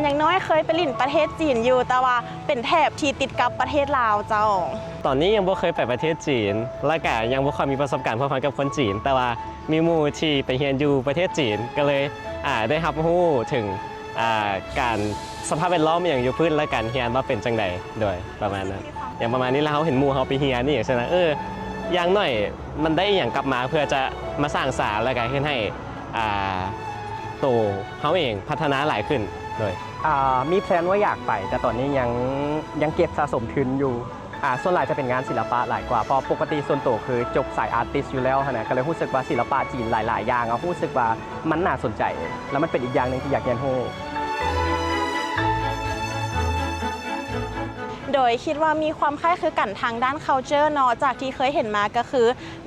ຢ່າງນ້ອຍເຄີຍໄປຫຼິ້ນປະເທດຈີນຢູ່, ແຕ່ວ່າເປັນແຖບທີ່ຕິດກັບປະເທດລາວເຈົ້າ. ຕອນນີ້ຍັງບໍ່ເຄີຍໄປປະເທດຈີນ ແລະກະຍັງບໍ່ຄ່ອຍມີປະສົບການພົວພັນກັບຄົນຈີນ, ແຕ່ວ່າມີໝູ່ທີ່ໄປຮຽນຢູ່ປະເທດຈີນ ກໍເລີຍ ອ່າ ໄດ້ຮັບຮູ້ເຖິງ ອ່າ ການ ສະພາບແວດລ້ອມອີ່ຫຍັງຢູ່ພື້ນ ແລະການຮຽນວ່າເປັນຈັ່ງໃດ ໂດຍ ປະມານນັ້ນ. ຢ່າງປະມານນີ້ ແລ້ວເຮົາເຫັນໝູ່ເຮົາໄປຮຽນອີ່ຫຍັງຊັ້ນນະ ເອີ ຢ່າງໜ້ອຍມັນໄດ້ອີ່ຫຍັງກັບມາ ເພື່ອຈະມາສ້າງສາ ແລະກະເຮັດໃຫ້ ອ່າ ໂຕເຮົາເອງພັດທະນາຫຼາຍຂຶ້ນ ໂດຍ ອ່າ ມີແພລນວ່າຢາກໄປ ແຕ່ຕອນນີ້ຍັງ ຍັງເກັບສະສົມທຶນຢູ່. ອ່າ ສ່ວນຫຼາຍຈະເປັນງານສິລະປະຫຼາຍກວ່າ ເພາະປົກກະຕິສ່ວນໂຕຄືຈົບສາຍອາຕິສຢູ່ແລ້ວຫັ້ນນະ ກໍເລີຍຮູ້ສຶກວ່າສິລະປະຈີນຫຼາຍໆຢ່າງ ເຮົາຮູ້ສຶກວ່າມັນໜ້າສົນໃຈ ແລ້ວມັນເປັນອີກຢ່າງໜຶ່ງທີ່ຢາກຮຽນຮູ້. ໂດຍຄິດວ່າມີຄວາມຄ້າຍຄືກັນທາງດ້ານ culture ເນາະ ຈາກທີ່ເຄີຍເຫັນມາກໍຄື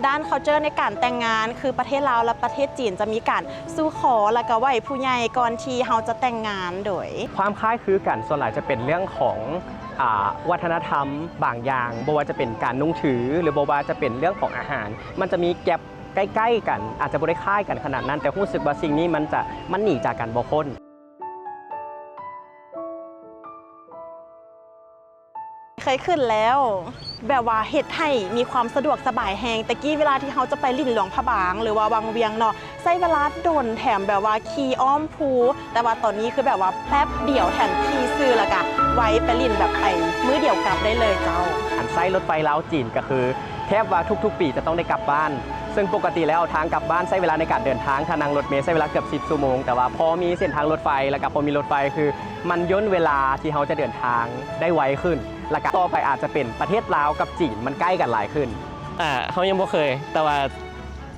ດ້ານ culture ໃນການແຕ່ງງານ ຄືປະເທດລາວ ແລະ ປະເທດຈີນຈະມີການສູ່ຂໍ ແລ້ວກໍໄຫວ້ຜູ້ໃຫຍ່ກ່ອນທີ່ເຮົາຈະແຕ່ງງານ. ໂດຍຄວາມຄ້າຍຄືກັນ ສ່ວນຫຼາຍຈະເປັນເລື່ອງຂອງ ອ່າ ວັດທະນະທຳບາງຢ່າງ ບໍ່ວ່າຈະເປັນການນຸ່ງຖື ຫຼື ບໍ່ວ່າຈະເປັນເລື່ອງຂອງອາຫານ ມັນຈະມີແກັບໃກ້ໆກັນ ອາດຈະບໍ່ໄດ້ຄ້າຍກັນຂະໜາດນັ້ນ ແຕ່ຮູ້ສຶກວ່າສິ່ງນີ້ມັນຈະ ມັນໜີຈາກກັນບໍ່ພົ້ນ. ເຄີຍຂຶ້ນແລ້ວ ແບບວ່າເຮັດໃຫ້ມີຄວາມສະດວກສະບາຍແຮງ. ແຕ່ກີ້ເວລາທີ່ເຮົາຈະໄປຫຼິ້ນຫຼວງພະບາງ ຫຼືວ່າວັງວຽງເນາະ ໃຊ້ເວລາດົນ ແຖມແບບວ່າຂີ່ອ້ອມພູ ແຕ່ວ່າຕອນນີ້ຄືແບບວ່າແປັບດຽວ ແຖມຂີ່ຊື່ ແລ້ວກະໄວ ໄປຫຼິ້ນແບບໄປມື້ດຽວກັບໄດ້ເລີຍເຈົ້າ. ອັນໃຊ້ລົດໄຟລາວຈີນກໍຄື ແທບວ່າທຸກໆປີຈະຕ້ອງໄດ້ກັບບ້ານ ເຊິ່ງປົກກະຕິແລ້ວທາງກັບບ້ານໃຊ້ເວລາໃນການເດີນທາງ ຖ້ານັ່ງລົດເມໃຊ້ເວລາເກືອບສິບຊົ່ວໂມງ ແຕ່ວ່າພໍມີເສັ້ນທາງລົດໄຟ ແລ້ວກະພໍມີລົດໄຟ ຄືມັນຢ່ນເວລາທີ່ເຮົາຈະເດີນທາງໄດ້ໄວຂຶ້ນ ແລ້ວກະຕໍ່ໄປອາດຈະເປັນປະເທດລາວກັບຈີນ ມັນໃກ້ກັນຫຼາຍຂຶ້ນ. ອ່າ ເຮົາຍັງບໍ່ເຄີຍ ແຕ່ວ່າ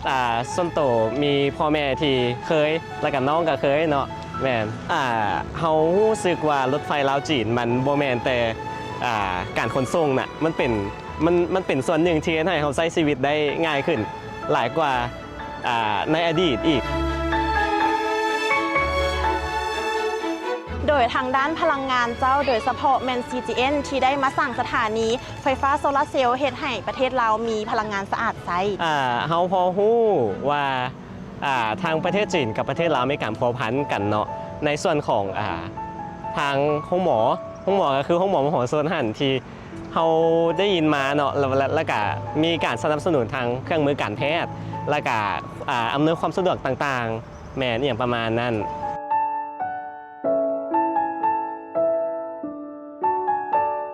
ອ່າ ສ່ວນໂຕມີພໍ່ແມ່ທີ່ເຄີຍ ແລ້ວກະນ້ອງກະເຄີຍເນາະ. ແມ່ນ ອ່າ ເຮົາຮູ້ສຶກວ່າລົດໄຟລາວຈີນມັນບໍ່ແມ່ນແຕ່ ອ່າ ການຂົນສົ່ງນະ ມັນເປັນ ມັນ ມັນເປັນສ່ວນໜຶ່ງທີ່ເຮັດໃຫ້ເຮົາໃຊ້ຊີວິດໄດ້ງ່າຍຂຶ້ນຫຼາຍກວ່າ ອ່າ ໃນອະດີດອີກ. ໂດຍທາງດ້ານພະລັງງານເຈົ້າ ໂດຍສະເພາະແມ່ນ ຊີຈີເອັນ ທີ່ໄດ້ມາສ້າງສະຖານີໄຟຟ້າໂຊລາເຊວ ເຮັດໃຫ້ປະເທດລາວມີພະລັງງານສະອາດໃຊ້. ອ່າ ເຮົາພໍຮູ້ວ່າ ອ່າ ທາງປະເທດຈີນກັບປະເທດລາວມີການພົວພັນກັນເນາະ ໃນສ່ວນຂອງ ອ່າ ທາງໂຮງໝໍ ໂຮງໝໍກໍຄືໂຮງໝໍມະໂຫສົດຫັ້ນ ທີ່ເຮົາໄດ້ຍິນມາເນາະ ແລ້ວ ແລ້ວ ແລ້ວກະມີການສະໜັບສະໜູນທາງເຄື່ອງມືການແພດ ແລ້ວກະ ອ່າ ອຳນວຍຄວາມສະດວກຕ່າງໆ ແມ່ນ ອີ່ຫຍັງປະມານນັ້ນ.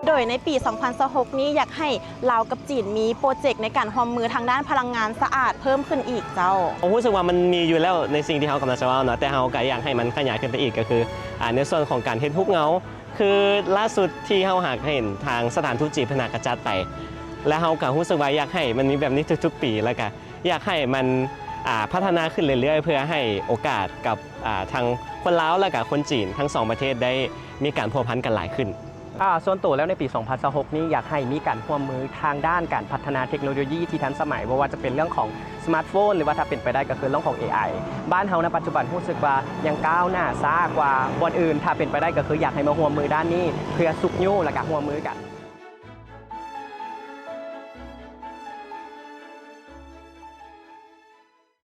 ໂດຍໃນປີສອງພັນຊາວຫົກນີ້ ຢາກໃຫ້ລາວກັບຈີນມີໂປຣເຈັກໃນການຮ່ວມມືທາງດ້ານພະລັງງານສະອາດເພີ່ມຂຶ້ນອີກເຈົ້າ. ເຮົາຮູ້ສຶກວ່າມັນມີຢູ່ແລ້ວໃນສິ່ງທີ່ເຮົາກຳລັງຈະເວົ້າເນາະ ແຕ່ເຮົາກໍຢາກໃຫ້ມັນຂະຫຍາຍຂຶ້ນໄປອີກ ກໍຄື ອ່າ ໃນສ່ວນຂອງການເຮັດຮູບເງົາ ຄືລ່າສຸດທີ່ເຮົາຫາກເຫັນທາງສະຖານທູດຈີນເພິ່ນຫາກະຈັດໄປ ແລະ ເຮົາກໍຮູ້ສຶກວ່າຢາກໃຫ້ມັນມີແບບນີ້ທຸກໆປີ ແລ້ວກະ ຢາກໃຫ້ມັນ ອ່າ ພັດທະນາຂຶ້ນເລື້ອຍໆ ເພື່ອໃຫ້ໂອກາດກັບ ອ່າ ທັງຄົນລາວ ແລະກະຄົນຈີນ ທັງສອງປະເທດໄດ້ມີການພົວພັນກັນຫຼາຍຂຶ້ນ. ອ່າ ສ່ວນໂຕແລ້ວໃນປີສອງພັນຊາວຫົກນີ້ ຢາກໃຫ້ມີການຮ່ວມມືທາງດ້ານການພັດທະນາເທັກໂນໂລຢີທີ່ທັນສະໄໝ ບໍ່ວ່າຈະເປັນເລື່ອງຂອງສະມາດໂຟນ ຫຼືວ່າຖ້າເປັນໄປໄດ້ກໍຄືເລື່ອງຂອງເອໄອ. ບ້ານເຮົານະປັດຈຸບັນຮູ້ສຶກວ່າຍັງກ້າວໜ້າຊ້າກວ່າບ່ອນອື່ນ ຖ້າເປັນໄປໄດ້ກໍຄືຢາກໃຫ້ມາຮ່ວມມືດ້ານນີ້ ເພື່ອຊຸກຍູ້ ແລະກະຮ່ວມມືກັນ.